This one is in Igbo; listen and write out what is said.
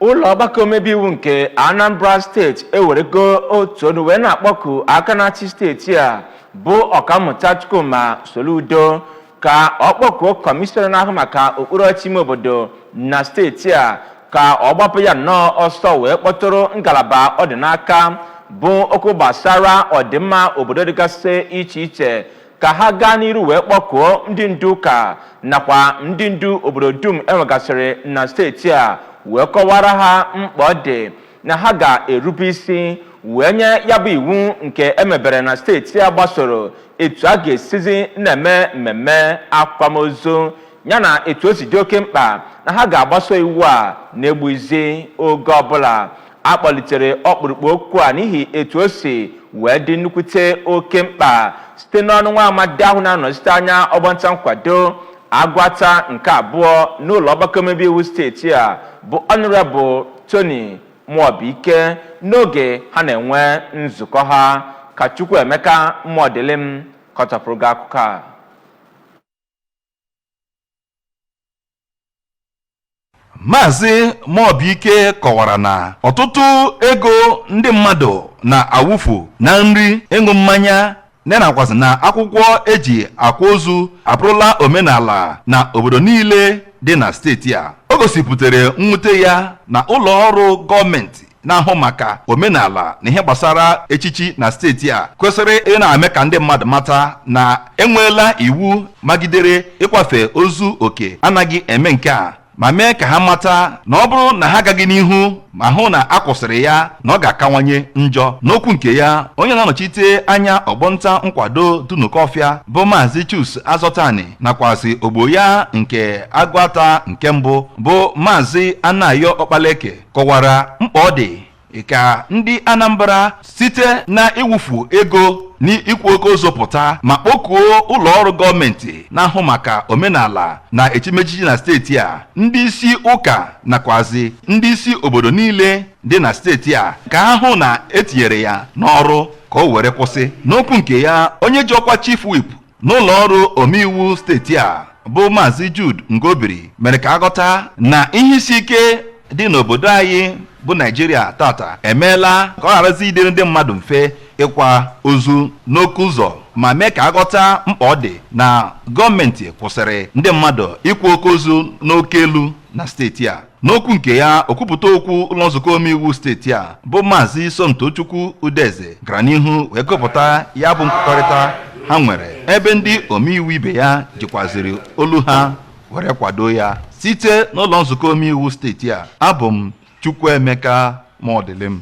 Ụlọ ọgbakọ omebe iwu nke Anambra Steeti ewerego otu onu wee na-akpọku aka na-achị steeti a bụ Ọkammụta Chukwuma Soludo ka ọ kpọkuo kọmishọna na-ahụ maka okpuru ọchịchị ime obodo na steeti a ka ọ gbapụ ya nnọọ ọsọ wee kpọtụrụ ngalaba ọ dị n'aka bụ okwu gbasara ọdịmma obodo dịgasị iche iche ka ha gaa n'iru wee kpọkuo ndị ndu ụka nakwa ndị ndu obodo dum enwegasịrị na steeti a wee kọwara ha mkpa ọ dị na ha ga-erube isi wee nye ya bụ iwu nke emebere na steeti a gbasoro etu a ga-esizi na-eme mmemme akwamozu yana etu o si dị oke mkpa na ha ga-agbaso iwu a na-egbuzi oge ọbụla. A kpọlitere ọkpụrụkpụ okwu a n'ihi etu o si wee dị nnukwute oke mkpa site n'ọnụ nwa amadi ahụ na-anọchite anya ọgbọ nta nkwado Agụata nke abụọ n'ụlọ ọgbakọ omebe iwu steeti a bụ Honorable Tony Muobike n'oge ha na-enwe nzukọ ha. Ka Chukwuemeka Mmụọdịlịm kọchapụrụ gị akụkọ a. Maazị Muobike kọwara na ọtụtụ ego ndị mmadụ na-awụfu na nri, ịṅụ mmanya nakwazị na akwụkwọ eji akwa ozu abụrụla omenala na obodo niile dị na steeti a. O gosipụtara mwute ya na ụlọ ọrụ gọọmenti na-ahụ maka omenala na ihe gbasara echichi na steeti a kwesịrị ị na-eme ka ndị mmadụ mata na enweela iwu magidere ịkwafe ozu oke anaghị eme nke a, ma mee ka ha mata na ọ bụrụ na ha agaghị n'ihu ma hụ na a kwụsịrị ya na ọ ga-akawanye njọ. N'okwu nke ya, onye na-anọchite anya ọgbọnta nkwado Dunukọfịa bụ Maazị Chuks Azọtani nakwazị ogbo ya nke Agụata nke mbụ bụ Maazị Anayo Ọkpaleke kọwara mkpa ọ dị ka ndị Anambra site na ịwụfu ego n'ikwu oke ozu pụta ma kpọkuo ụlọ ọrụ gọọmenti na-ahụ maka omenala na echimechichi na steeti a, ndị isi ụka nakwazi ndị isi obodo niile dị na steeti a ka ha hụ na etinyere ya n'ọrụ ka o were kwụsị. N'okwu nke ya, onye ji ọkwa chief whip n'ụlọ ọrụ omeiwu steeti a bụ Maazị Jude Ngobiri mere ka aghọta na ihe isi ike dị n'obodo anyị bụ Naijiria tata emeela ka ọ gharazi ịdịrị ndị mmadụ mfe ịkwa ozu n'oke ụzọ, ma mee ka aghọta mkpa ọ dị na gọọmenti kwụsịrị ndị mmadụ ịkwa oke ozu n'oke elu na steeti a. N'okwu nke ya, okwupụta okwu ụlọ nzukọ omeiwu steeti a bụ Maazị Somtochukwu Udeze gara n'ihu wee gụpụta ya bụ nkwekọrịta ha nwere, ebe ndị omeiwu ibe ya jikwaziri olu ha were kwado ya. Site n'ụlọ nzukọ omeiwu steeti a, abụ m Chukwuemeka Modilim.